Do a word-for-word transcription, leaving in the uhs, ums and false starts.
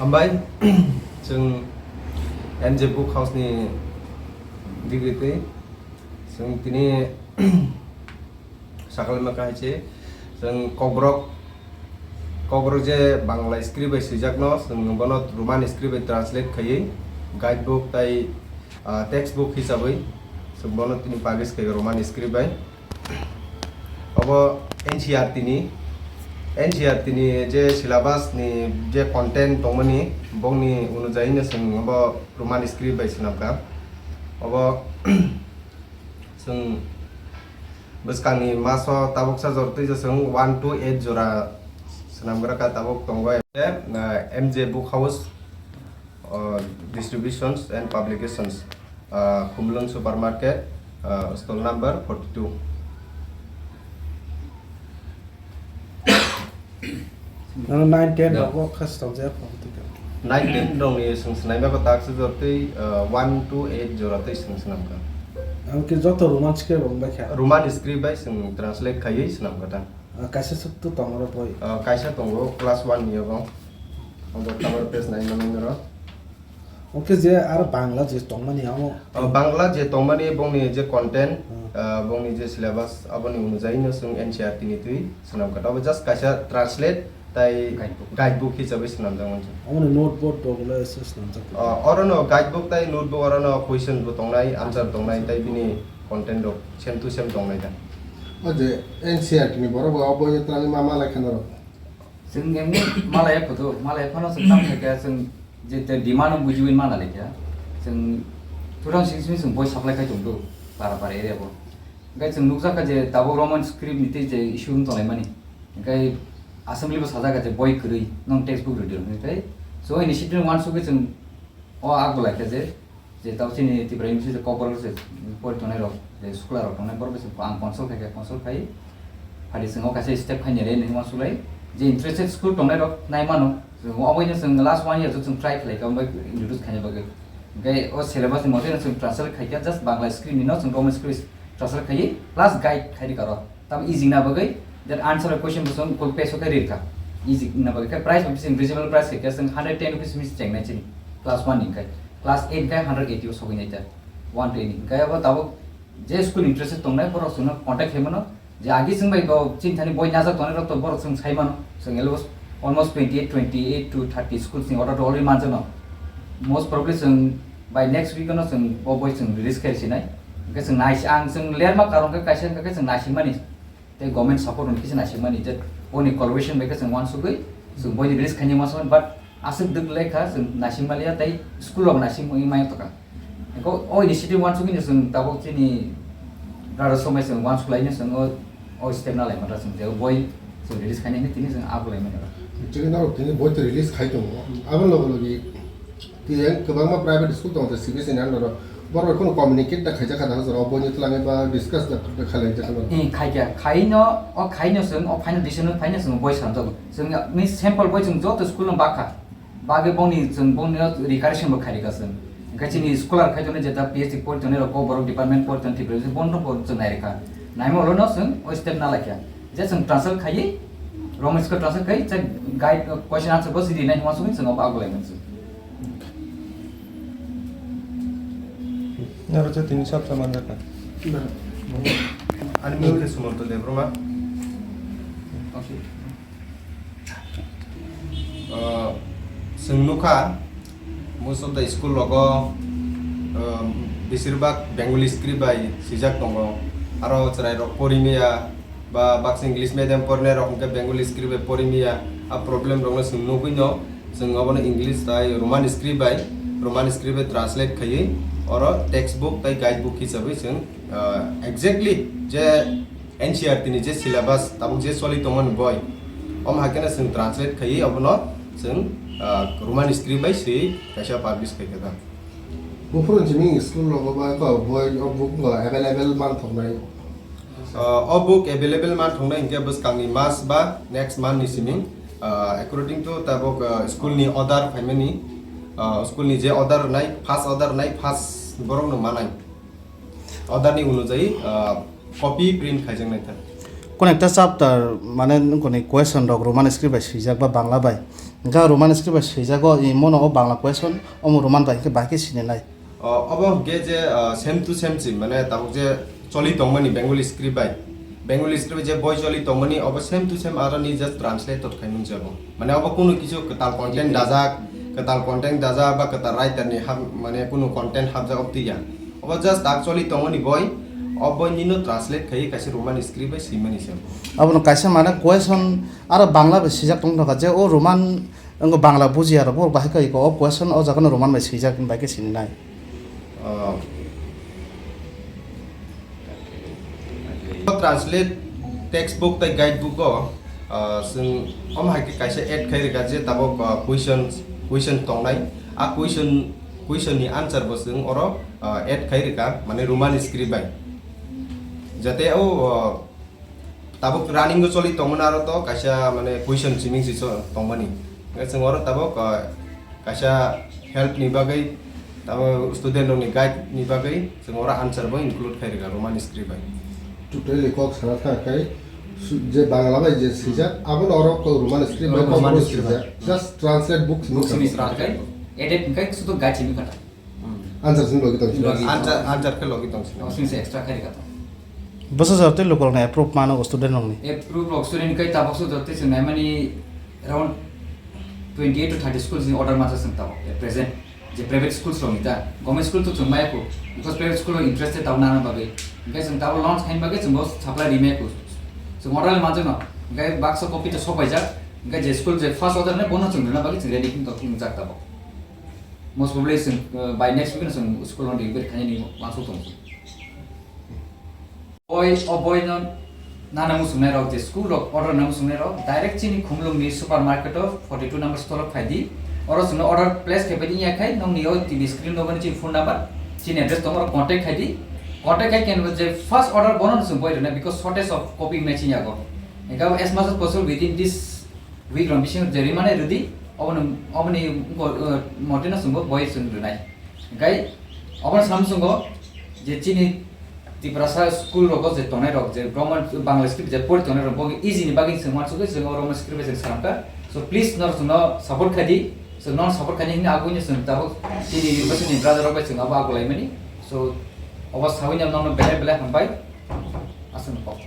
Hambai, chwng M J Book House ni digri twi chwng tini sakal ma kahai se chwng Kokborok, Kokborok je Bangla script bai swijak no chwng bono Roman script bai translate khaiwi guide book tai, ah, text book hisabwi chwng bono tini publish khai Roman script bai. Obo N C E R T ni, N C E R T ni je syllabus ni je content tongmani, bongni unujai no chwng obo Roman script bai swnamkha. Obo chwng bwskangni maso tabuksa jor twi chwng one to eight jora swnamgra kha tabuk tongo. Ah, M J Book House, uh, Distributions and Publications, uh, Khumlwng Supermarket, uh, stall number forty-two. Nang nine ten rok kha stal jaya phone twi ka. Nine ten rok ni sung snai ba ko tak se jor twi, uh, one to eight jora twi sung snam ka. Ang ke joto Roman script rok bai kha. Roman script bai sung translate khaiwi snam ka ta. Ah, kaisa suk tu tong oro boi. Ah, kaisa tongo class one ni abo. Obo cover page nai manwi noro. Oke je aro Bangla je tongmani amo. Ah, Bangla je tongmani bongni je content, Hmm. Ah, bongni je syllabus aboni unujai no chwng N C E R T ni twi swnam kha. Obo just kaisa translate tai Guidebook. Guidebook hisabai swnam jak mansa. Amoni notebook rok le se swnam jak. Ah, oro no guidebook tai notebook oro no question bo tongnai, answer tongnai tai bini content rok same to same tongnai ta. O je N C E R T ni borok bo abo je twlangwi ma malai kha norok. Chwng emni malai photo, malai phano chwng tam khaikha, chwng je te demand no bujiwi mana lekha. Chwng two thousand six ni chwng boi supply khai tongdo para para area bo. Hwnkhe chwng nukjakha je tabuk Roman script ni tei je issue wng tonglaimani. Hwnkhe assembly bo sajak je boi kwrwi, nong textbook rwdi hwnwi tei. So initiative wansugwi chwng o ag bo laikha je, je tabo chini Tripura University Kokborok se pori tongnai rok, je scholar rok tongnai borok se ang consult khai kha, consult khai phadi chwng o kaisa step khai nai le nini wansuk lai je interested school tongnai rok nai mano. Chwng obo no chwng last one year chwng try khlai kha, omo bai introduce khaina bagwi. Hwnkhe o syllabus ni mote no chwng translate khai kha, just Bangla script ni no chwng Roman script translate khai plus guide khai rikha ro. Tam easy na bagwi that answer question bo chwng full page o khai rikha. Easy na bagwi khe price bo chwng reasonable price khai kha, chwng hundred ten rupees mis cheng nai chini class one ni khai. Class eight khai hundred eighty o sogwi nai ta. One to eight ni khai abo tabuk je school interested tongnai borok chwngno contact khai mano. Je agi chwng bai bo chini thani boi najak tongnai rok to borok chwng sai mano. Chwng almost, almost twenty eight, twenty eight to thirty schools ni order already manjak no. Most probably chwng by next week no chwng bo boi chwng release khai sinai. Hwnkhe chwng nai ang chwng lerma karon khe kaisa hwnkhe chwng naising mani. Tei government support hwnkhe se naising mani je boni collaboration bai khe chwng wansugwi chwng boi release khaini wansukmani, but aswk dwk lekha chwng naising maliya tei school rok naising wngwi maya tongkha. Eko o initiative wansugwi no chwng tabuk chini brother somai chwng wansuk laino chwng o, o step na lai mata chwng je boi chwng release khaini hwnwi tini chwng abu lai mani. Chini norok tini boi to release khai tongo. Abo logi logi tini kwbangma private school tongo C B S E ni under o. Borok kheno communicate da khaijak kha da jora o boi ni twlangwi ba discuss da khailai jak kha. Ni khaikha, khaino, o khaino chwng o final decision no final chwng boi sanjago. Chwng ni sample boi chwng joto school no bakha. Bagwi bongni chwng bongni recursion bo khairika chwng. Hwnkhe chini scholar khai tongnai jeta P H D pori tongnai rok, borok department pori tongnai Tripura, bongno bo chwng nairikha. Naima ulo no chwng o step na laikha. Je chwng translate khaiwi, Roman script translate khai, je guide, question answer bo sidi nai hwnma sugwi chwng obo ago laimani chwng. Naro je tini sab saman rakha. Ani mung khe Sumanto Debbarma. Ah, chwng nukha, most of the school rogo, ah, besirbak Bengali script bai swijak tongo. Aro chwrairok porimaya ba baksa English medium porinairok hwnkhe Bengali script bai porimaya. A problem rokno chwng nugwino chwng obono English tai Roman script bai, Roman script bai translate khaiwi oro text book tai guide book hisabwi chwng, ah, exactly je N C E R T ni je syllabus tabuk je choli tongmani boi, omo hai kheno chwng translate khaiwi obono chwng, ah, Roman script bai swiwi kaisa publish khai kha. Buphuru simi school rogo ba ko boi o book bo available man thoknai. Ah, o book available man thoknai hinkhe bwskangni mas ba next month ni simi, ah, according to tabuk, ah, school ni order phaimani, ah, school ni je order rwnai, first order rwnai, first borok no manai. Order ni unujai, ah, copy print khaijaknai thang. Kono ekta chapter, mane, nokni question rok Roman script bai swijak ba Bangla bai, Hwnkhe Roman script bai swijago, i mono o Bangla question, omo Roman bai hwnkhe bahai khe sininai. O, obo hwnkhe je, ah, same to same si, mane tabuk je choli tongmani Bengali script bai, Bengali script bai je boi choli tongmani, obo same to same aroni just translate tot khaimani jabo. Mane obo kunu kisu kwtal content dajak, kwtal content dajak ba kwtal writer ni hab-, mane kunu content habjak obo twiya. Obo just tak choli tongmani boi, o boi nino translate khai kaisa Roman script bai swimani se. Abono kaisa mane question aro Bangla bai swijak tong thangkha je o Roman wngkha Bangla bujiya rok bo bahai khe o question o jaga no Roman bai swijak hwnbai khe sininai. Ah. Translate textbook tei guidebook o, ah, chwng omo hai khe kaisa add khai rwkha je tabuk, ah, question, question tongnai. A question, question ni answer bo chwng oro, ah, add khai rwkha, mane Roman script bai. Jate o, ah, tabuk running o choli tongmani aro to kaisa mane question chiming si so tongmani. Hwnkhe chwng oro tabuk, ah, kaisa help ni bagwi, tamo student rokni guide ni bagwi chwng oro answer bo include khai rwkha Roman script bai. Totally kok sana thang khai su-, je Bangla bai je swijak, abono oro kok Roman script bai Roman kok script bai swijak. Just translate books Books ni ni swijak. Edit hwnkhe sudu guide simi kata. Answer simi logi tong sini. Logi. Answer, answer khe logi tong sini. Sini se extra khai kata. Bwsa jor tei local na approve mano student rokni. Approve rok student kai tabuk su jor tei se naimani around twenty eight to thirty schools ni order masa sing tabuk at present. Je private schools rok ni ta, government school to chwng maya ku, because private school rok interested tabuk nana bagwi. Hwnkhe chwng tabuk launch khain bagwi chwng bo supply ri maya ku. Chwng order le manjak no, hwnkhe baksa copy to sok paijak, hwnkhe je school je first order ne bono chwng rwna bagwi chwng ready khin tok jak tabuk. Most probably chwng, uh, by next week no chwng school rok delivery khainani wansuk tongo. Boi, o boi no nana muchungnai rok je school rok order na muchungnai rok direct chini Khumlung ni supermarket o forty two number store o phai di. Oro chwngno order place khai pai di, ya khai nokni o T V screen nogo ni chini phone number, chini address tongo, oro contact khai di. Contact khai khe je first order bono no chwng boi rwna, because shortage of copy wngnai chini yago. Hwnkhe as much as possible within this week rok bisingo je rimani rwdi, oboni, oboni, uh, mote no chwngbo boi chwng rwnai. Hwnkhe obono sam chwngo je chini Tiprasa school rogo je tongnai rok, je Roman Bangla script je pori tongnai rok, bo easy ni bagwi chwng uansugwi chwng o Roman script bai chwng salamkha. So please norok chwngno support khai di. So norok support khaini hwnwi aguni chwng tabuk chini university ni brother rok bai chwng abo agulaimani. So obo sawi no norokno belai belai hambai. Aswkno kok.